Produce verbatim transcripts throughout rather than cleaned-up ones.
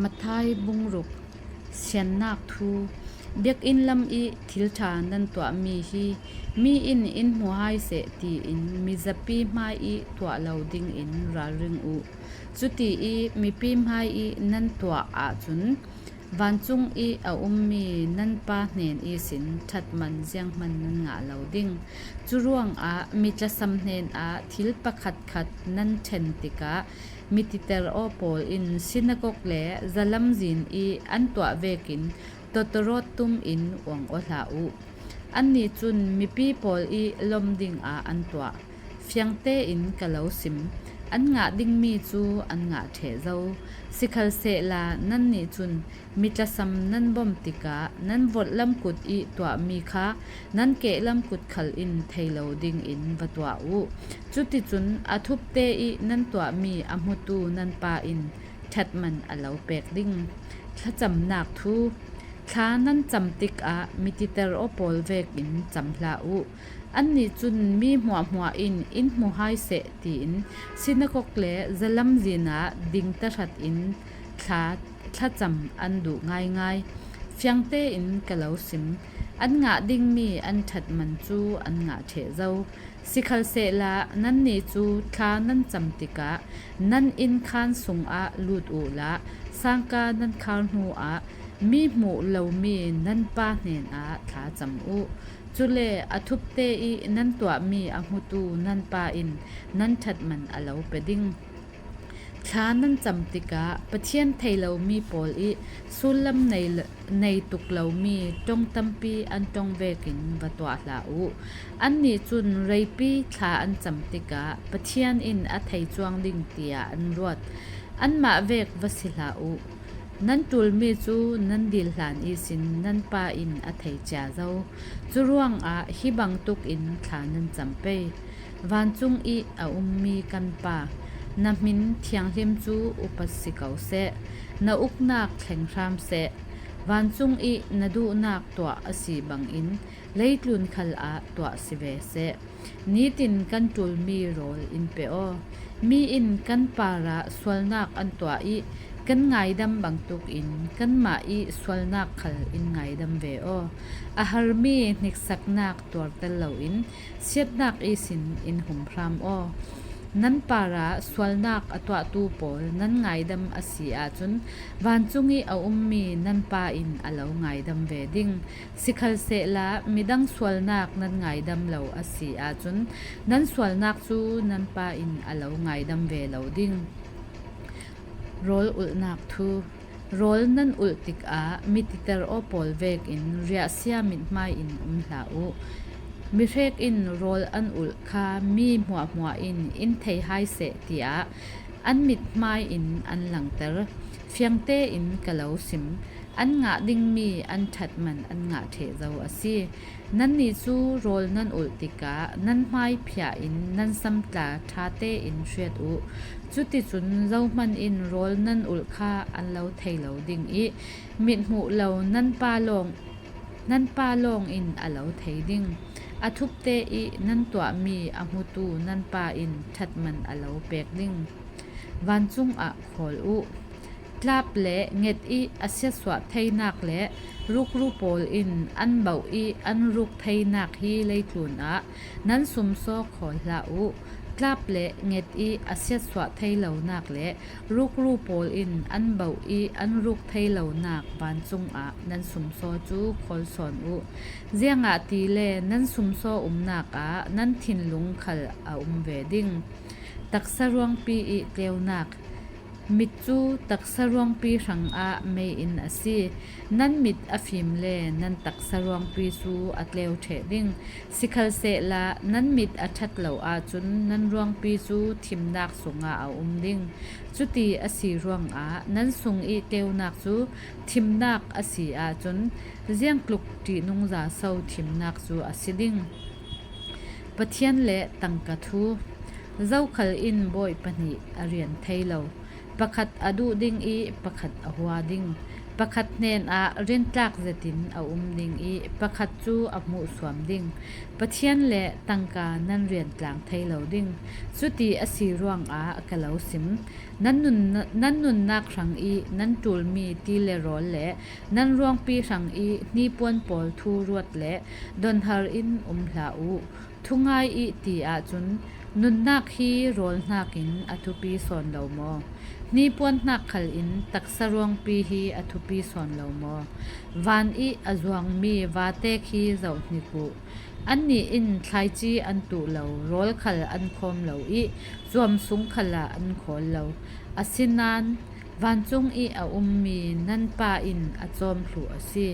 Matthai bung ruk. Siannak thu. Biakinn lam i thil ṭha nan tuahmi hi mi in in hmu hai seh tiin mizapi hmai i tuah lo dingin ralring uh. Cuti i mipi hmai i nan tuah ahcun vancung i a ummi nan Pa hnen ihsin ṭhatman zianghman nan ngah lo ding. Curuangah mi tlasam hnenah thil pakhatkhat nan ṭhen tikah, mititer aw pawl in sinakok le zalamzin i an tuah vekin totorawt tum in uang aw hlah uh. Annih cun mipi pawl i lawm dingah an tuah. Fiangte in ka lo sim, an ngah dingmi cu an ngah ṭheh zo. Sikhalsehla nannih cun mi tlasam nan bawmh tikah nan vorhlam kut i tuahmi kha nan kehlam kut khal in thei lo dingin va tuah uh. Cuticun a thupte i nan tuahmi a hmutu nan Pa in ṭhatman a lo pek ding. Thlacamnak thu. Thla nan cam tikah mititer aw pawl vekin cam hlah uh. Annih cun mi hmuahhmuah in in hmu hai seh tiin sinakok le zalamzin ah ding tahratin thla, thlacam an duh ngaingai. Fiangte in ka lo sim, an ngah dingmi an ṭhatman cu an ngah ṭheh zo. Sikhalsehla nannih cu thla nan cam tikah nan innkhan sungah lut uhla sangka nan khar hnuah mi hmuh lomi nan Pa hnenah thla cam uh. Cule a thupte i nan tuahmi a hmutu nan Pa in nan ṭhatman a lo pe ding. Thla nan cam tikah Pathian thei lomi pawl i sullam nei, nei tuk lomi ṭong tampi an ṭong vekin va tuah hlah uh. Annih cun reipi thla an cam tikah Pathian in a thei cuang ding tiah an ruat. Anmah vek va si hlah uh. Nan ṭulmi cu nan dil hlan ihsin nan Pa in a thei cia zo. Curuangah hi bangtuk in thla nan cam pei. Vancung i a ummi kan Pa, na hmin thianghlim cu upat si ko seh. Na uknak thleng hram seh. Vancung i na duhnak tuah a si bangin leitlun khal ah tuah si ve seh. Nitin kan ṭulmi rawl in pe aw. Mi in kan parah sualnak an tuah i kan ngaidam bangtuk in kanmah i sualnak khal in ngaidam ve aw. A harmi hniksaknak tuartel loin siatnak ihsin in humhram aw. Nan parah sualnak a tuahtu pawl nan ngaidam a si ahcun vancung i a ummi nan Pa in a lo ngaidam ve ding. Sikhalsehla midang sualnak nan ngaidam lo a si ahcun nan sualnak cu nan Pa in a lo ngaidam ve lo ding. Rawl ulhnak thu. Rawl nan ulh tikah mititer aw pawl vekin riahsia mithmai in um hlah uh. Mihrek in rawl an ulh kha mi hmuahhmuah in in thei hai seh tiah an mithmai in an langter. Fiangte in ka lo sim, an ngah dingmi an ṭhatman an ngah ṭheh zo a si. Nannih cu rawl nan ulh tikah nan hmai phiah in nan samtla ṭha tein hriat uh. Cuticun zohman in rawl nan ulh kha an lo thei lo ding i mithmuh lo nan Pa lawng, nan Pa lawng in a lo thei ding. A thupte i nan tuahmi a hmutu nan Pa in ṭhatman a lo pek ding. Vancung ah khawl uh. Tlap le nget i a siatsuah theinak le rukru pawl in an bauh i an ruk theinak hi leitlun ah nan sumsaw khawl hlah uh. Tlap le nget i a siatsuah thei lonak le rukru pawl in an bauh i an ruk thei lonak vancung ah nan sumsaw cu khawl sawn uh. Ziangahtile nan sumsaw umnak ah nan thinlung khal a um ve ding. Taksa ruangpi i tleunak. Mit cu taksa ruangpi hrangah mei-inn a si. Nan mit a fim le nan taksa ruangpi cu a tleu ṭheh ding. Sikhalsehla nan mit a ṭhat lo ahcun nan ruangpi cu thimnak sungah a um ding. Cuti a si ruangah nan sung i tleunak cu thimnak a si ahcun ziangtluk ṭihnungza so thimnak cu a si ding. Pathian le tangka thu. Zokhal in bawi pahnih a rian thei lo. Pakhat a duh ding ih pakhat a hua ding, pakhat hnenah rintlak zetin a um ding ih pakhat cu a hmuhsuam ding. Pathian le tangka nan rian tlang thei lo ding. Cuti a si ruangah ka lo sim. Nan nun, nan nunnak hrang ih nan ṭulmi ti le rawl le nan ruangpi hrang ih hnipuan pawl thu ruat le donhar in um hlah uh. Thungai ih ti ahcun, nunnak hi rawl hnakin a thupi sawn lo maw? Hnipuan hnak khal in taksa ruangpi hi a thupi sawn lo maw? Van ih a zuangmi vate khi zohhnik uh. Annih in thlaici an tuh lo, rawl khal an khawm lo ih cuam sung khalah an khawl lo. Asinain vancung ih a ummi nan Pa in a cawm thluh a si.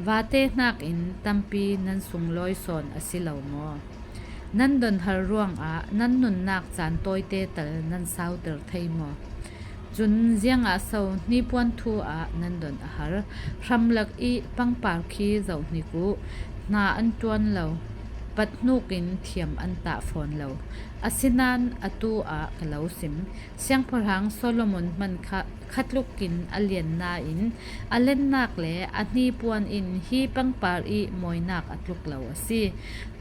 Vate hnakin tampi nan sunglawi sawn a si lo maw? Nan donhar ruangah nan nunnak caan tawite tal nan sauter thei maw? Cun ziangah so hnipuan thu ah nan don a har? Hramlak ih pangpar khi zohhnik uh. Hna an ṭuan lo, pat hnukin thiam an tah fawn lo. Asinain atu ah ka lo sim. Siangpahrang Solomon hman kha khatlukin a lian nain a lennak le a hnipuan in hi pangpar ih mawinak a tluk lo a si.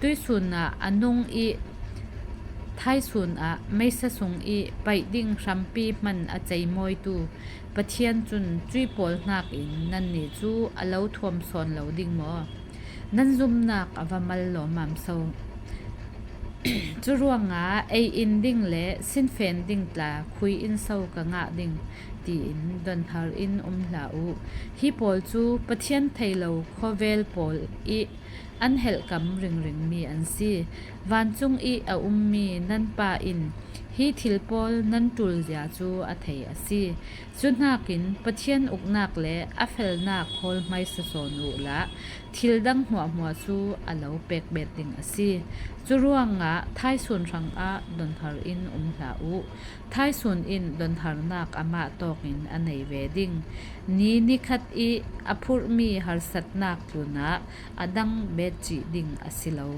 Tuihsun ah a nung ih thaisun ah meisa sung ih paih ding hrampi hman a ceimawitu Pathian cun cuih pawl hnakin nannih cu a lo thuam sawn lo ding maw? Nan zumnak a va mal lawmmam so. Curuangah ei in ding le sinfen ding tla khui in so ka ngah ding, tiin donhar in um hlah uh. Hi pawl cu Pathian thei lo khawvel pawl ih an helhkam ringringmi an si. Vancung ih a ummi nan Pa in hi thil pawl nan ṭulzia cu a thei a si. Cuhnakin Pathian uknak le a felnak hawl hmaisa sawn uhla, thil dang hmuahhmuah cu a lo pek bet ding a si. Curuangah thaisun hrangah donhar in um hlah uh. Thaisun in donharnak amah tawkin a nei ve ding. Ni nikhat ih a phurhmi harsatnak tlunah a dang bet cih ding a si lo.